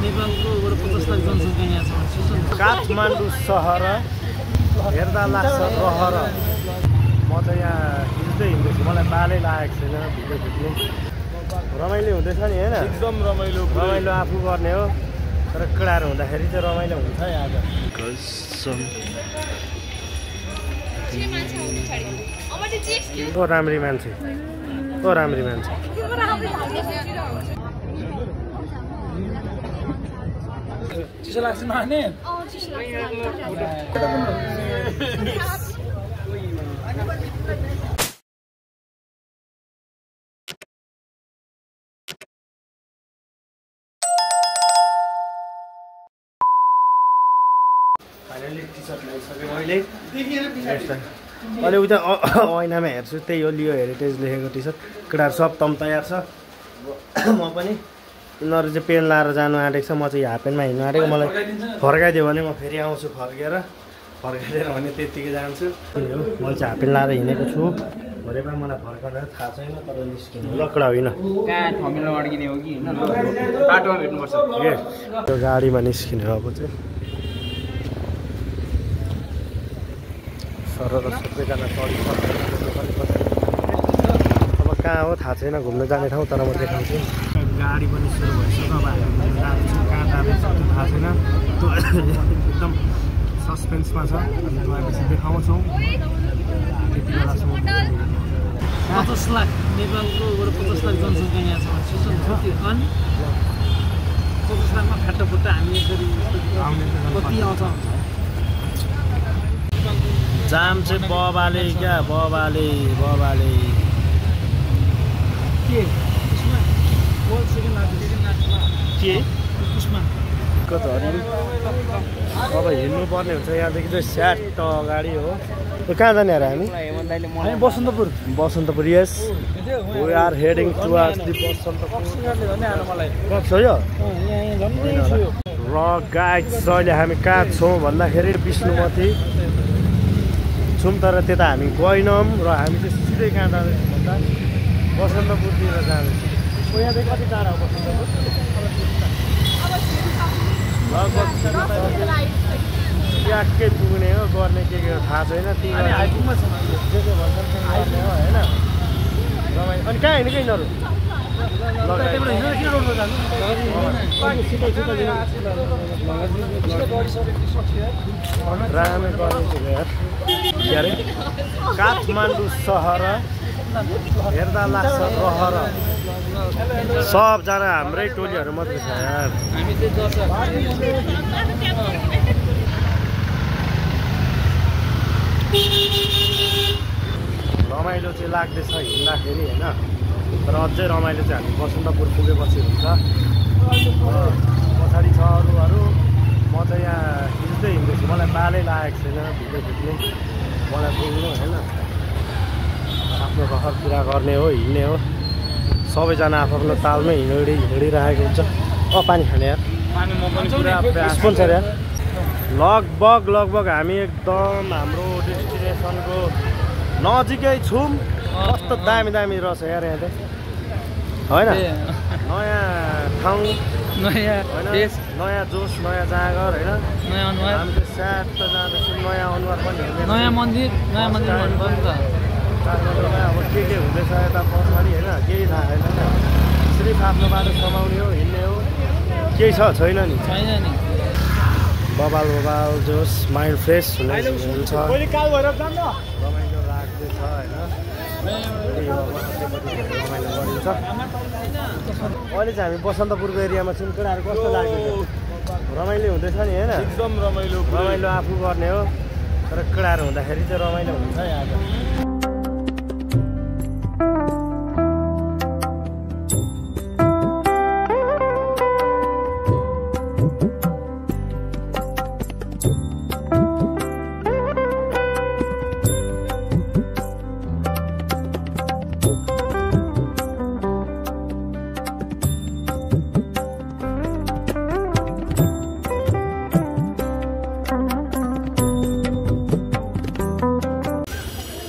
नेपालको 50 लाख जनसङ्ख्या यहाँ छ। काठमाडौँ सहर हेर्दा लाग्छ रहर। म चाहिँ यहाँ हिँड्दै हिँड्दैछु, मलाई बालै लागेको छैन भिडियो खिच्नु। रमाइलो हुँदैछ नि होइन? एकदम रमाइलो रमाइलो आफू गर्ने हो, तर केटाहरू हुँदाखेरि चाहिँ रमाइलो हुन्छ है आज। ओ राम्री मान्छे, ओ राम्री मान्छे। चिसो लाग्छ नहाने? फाइनली टी सर्ट ल्याइसकेँ मैले। अहिले उता ऐनामा हेर्छु, त्यही हो लियो हेरिटेज लेखेको टी सर्ट। केटाहरू सब तम तयार छ। म पनि यिनीहरू चाहिँ पेन लाएर जानु आँटेको छ, म चाहिँ हाफ पेन्टमा हिँड्नु आँटेको। मलाई फर्काइदियो भने म फेरि आउँछु फर्काइदिएर भने त्यत्तिकै जान्छु। मैले चाहिँ हाफ पेन्ट लाएर हिँडेको छु। भरेमा मलाई फर्काएर थाहा छैन, तर निस्किनु लकडा होइन त्यो गाडीमा निस्किने अब चाहिँ सरर सबैजना अब कहाँ हो थाहा छैन, घुम्न जाने ठाउँ, तर म देखाउँछु। गाडी पनि सुरु भइसक्यो। अब हामी जाँदैछौँ, कहाँ जाँदैछ त्यो थाहा छैन, त्यो एकदम सस्पेन्समा छ। अनि गएपछि देखाउँछौँ। त्यति बेलासम्म 50 लाख नेपालको 50 लाख जनसङ्ख्या यहाँ छ। अनि 50 लाखमा फाटाफुट्टा हामी यसरी कति आउँछ? जाम चाहिँ बबाले क्या, बबाले के अब हिँड्नु पर्ने हुन्छ यहाँदेखि चाहिँ स्याट अगाडि हो। कहाँ जाने अरे हामी? Basantapur. Yes, we are heading towards the Basantapur. कक्स हो यो? र गाइस अहिले हामी कहाँ छौँ भन्दाखेरि विष्णुमती छौँ, तर त्यता हामी गएनौँ र हामी चाहिँ सिधै कहाँ जाँदैछौँ भन्दा बसन्तपुरतिर जाँदैछौँ। यहाँदेखि कति टाढा हो बसन्तपुर? लगभग ट्याक्कै पुग्ने हो, गर्ने के थाहा छैन। तिमीले होइन अनि कहाँ हिँडेको यिनीहरू? रामै गरेको यार। के अरे काठमाडौँ सहर हेर्दा लाग्छ रहर। सबजना हाम्रै टोलीहरू मात्रै छ यार। रमाइलो चाहिँ लाग्दैछ हिँड्दाखेरि होइन, तर अझै रमाइलो चाहिँ हामी बसन्तपुर पुगेपछि हुन्छ। पछाडि छ अरूहरू, म चाहिँ यहाँ हिँड्दै हिँड्दैछु, मलाई बालै लागेको छैन भिडियो खिच्नु। मलाई पुग्नु होइन, आफ्नो रहर पुरा गर्ने हो, हिँड्ने हो। सबैजना आफ्नो तालमै हिँडिरहेको हुन्छ। पानी खाने यार, स्पोन्सर यार। लगभग हामी एकदम हाम्रो डेस्टिनेसनको नजिकै छौँ। कस्तो दामी रहेछ यार यहाँ चाहिँ होइन? नयाँ ठाउँ, नयाँ जोस, नयाँ जाँगर होइन। हामी चाहिँ स्याट जाँदैछौँ, नयाँ अनुहार पनि हेर्दै, नयाँ मन्दिर काठमाडौँमा अब के हुँदैछ यता पछाडि होइन, केही थाहा छैन। सिर्फ आफ्नो बाटो समाउने हो, हिँड्ने हो, केही छैन नि। बबाल जोस, माइन्ड फ्रेस हुन्छ, रमाइलो लाग्दैछ होइन। रमाइलो गरिन्छ। अहिले चाहिँ हामी बसन्तपुरको एरियामा छौँ। केटाहरू कस्तो लाग्दैछ? रमाइलो हुँदैछ नि होइन? एकदम रमाइलो आफू गर्ने हो, तर केटाहरू हुँदाखेरि चाहिँ रमाइलो हुन्छ है आज।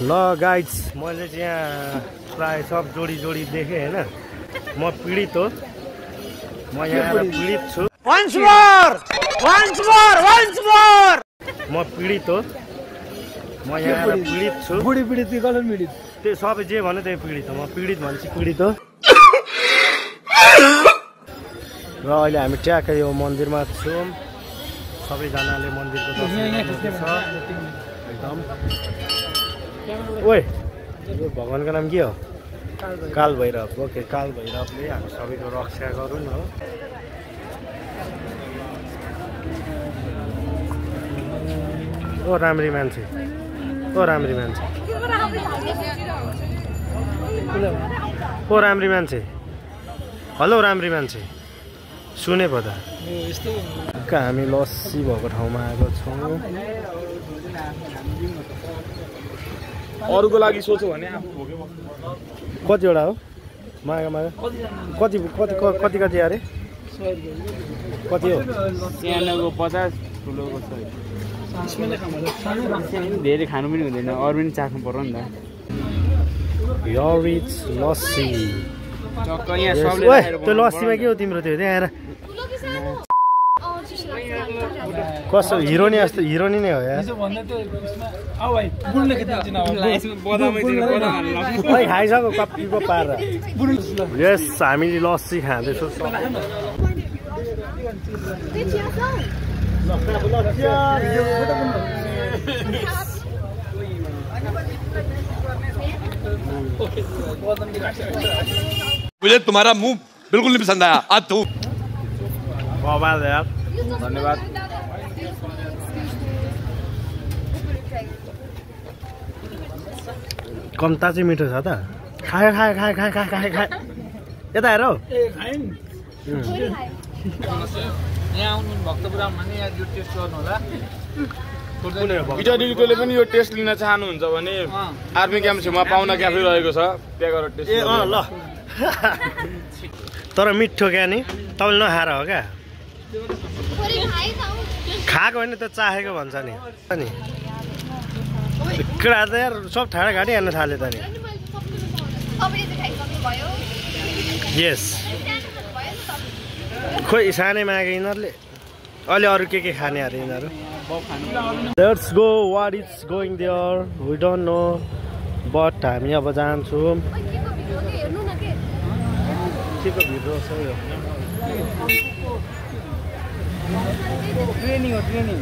ल गाइड्स, मैले चाहिँ यहाँ प्राय सब जोडी देखेँ होइन। म पीडित हो, म यहाँ पीडित छु। Once more! Once more! Once more! म पीडित हो म यहाँ पीडित छु बुढी पीडित कि गलत पीडित त्यो सबै जे भन्यो त्यही पीडित हो म पीडित भनेपछि पीडित हो र अहिले हामी ट्याक्कै यो मन्दिरमा छौँ सबैजनाले मन्दिरको दर्शन गर्दैछ एकदम ओए यो भगवानको नाम के हो काल भैरव ओके काल भैरवले हामी सबैको रक्षा गरौँ न ओ राम्री मान्छे ओ राम्री मान्छे ओ राम्री मान्छे हेलो राम्री मान्छे सुने पो त हामी लस्सी भएको ठाउँमा आएको छौँ अरूको लागि सोच्यो भने कतिवटा हो मागा मागा कति कति कति कति अरे कति हो सानोको 50 ठुलोको 100 धेरै खानु पनि हुँदैन अरू पनि चाख्नु पर्यो नि त यरिच लस्सी चक्क यहाँ सबले ओए त्यो लस्सीमा के हो तिम्रो त्यो त्यहाँ आएर कस्तो हिरोनी जस्तो हिरोनी नै हो यार खै खाइसक्यो कप्पीको पारेर यस हामीले लस्सी खाँदैछौँ मुझे तुम्हारा मुंह बिल्कुल नहीं पसंद आया आज तू बवाल यार धन्यवाद कम्ता चाहिँ मिठो छ त खायो खायो खायो खायो खायो खायो खायो यता हेर हौ यहाँ आउनु भक्तपुरमा भने यो टेस्ट गर्नु होला विजयले पनि यो टेस्ट लिन चाहनुहुन्छ भने आर्मी क्याम्प छेउमा पाउना क्याफे रहेको छ त्यहाँ गएर टेस्ट ए अँ ल तर मिठो क्या नि तपाईँले नखाएर हो क्या खाएको होइन त चाहेको भन्छ नि अनि केटा त यार सब ठाडा घाँटी हान्न थाल्यो त नि यस खोइ सानै मागे यिनीहरूले अहिले अरू के खाने अरे यिनीहरू let's go what is going there we don't know but हामी अब जान्छौँ केको भिड रहेछ यो ट्रेनिङ हो ट्रेनिङ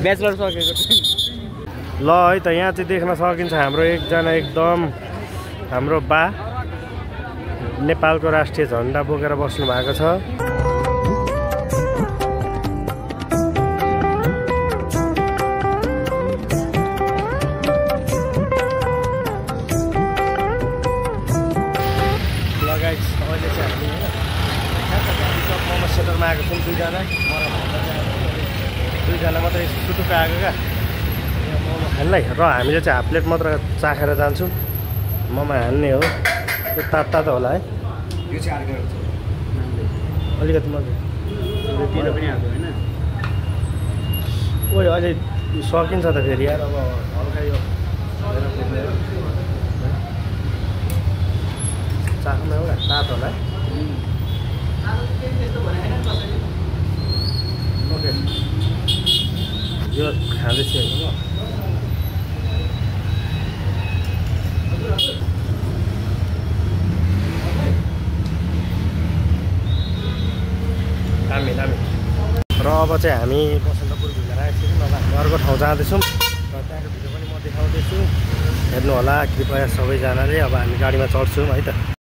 ब्याचलर सकेको ल है त यहाँ चाहिँ देख्न सकिन्छ हाम्रो एकजना एकदम हाम्रो बा नेपालको राष्ट्रिय झन्डा बोकेर बस्नु भएको छ लगायत अहिले चाहिँ हामी मोमो सेन्टरमा आएको छौँ दुईजना मात्रै सुटुक्क आएको क्या मोमो खानलाई र हामीले चाहिँ हाफ प्लेट मात्र चाखेर जान्छौँ मोमो हान्ने हो त्यो तातो त होला है यो चाहिँ अर्को अलिकति मात्रै तिर पनि हाल्छ होइन ओ अहिले सकिन्छ त फेरि यार अब हल्का यो चाख्नु एउटा तातो होला है ओके यो खाँदैछु होइन दामी दामी र अब चाहिँ हामी बसन्तपुर घुमेर आइसक्यौँ अब हामी अर्को ठाउँ जाँदैछौँ र त्यहाँको भिडियो पनि म देखाउँदैछु हेर्नु होला कृपया सबैजनाले अब हामी गाडीमा चढ्छौँ है त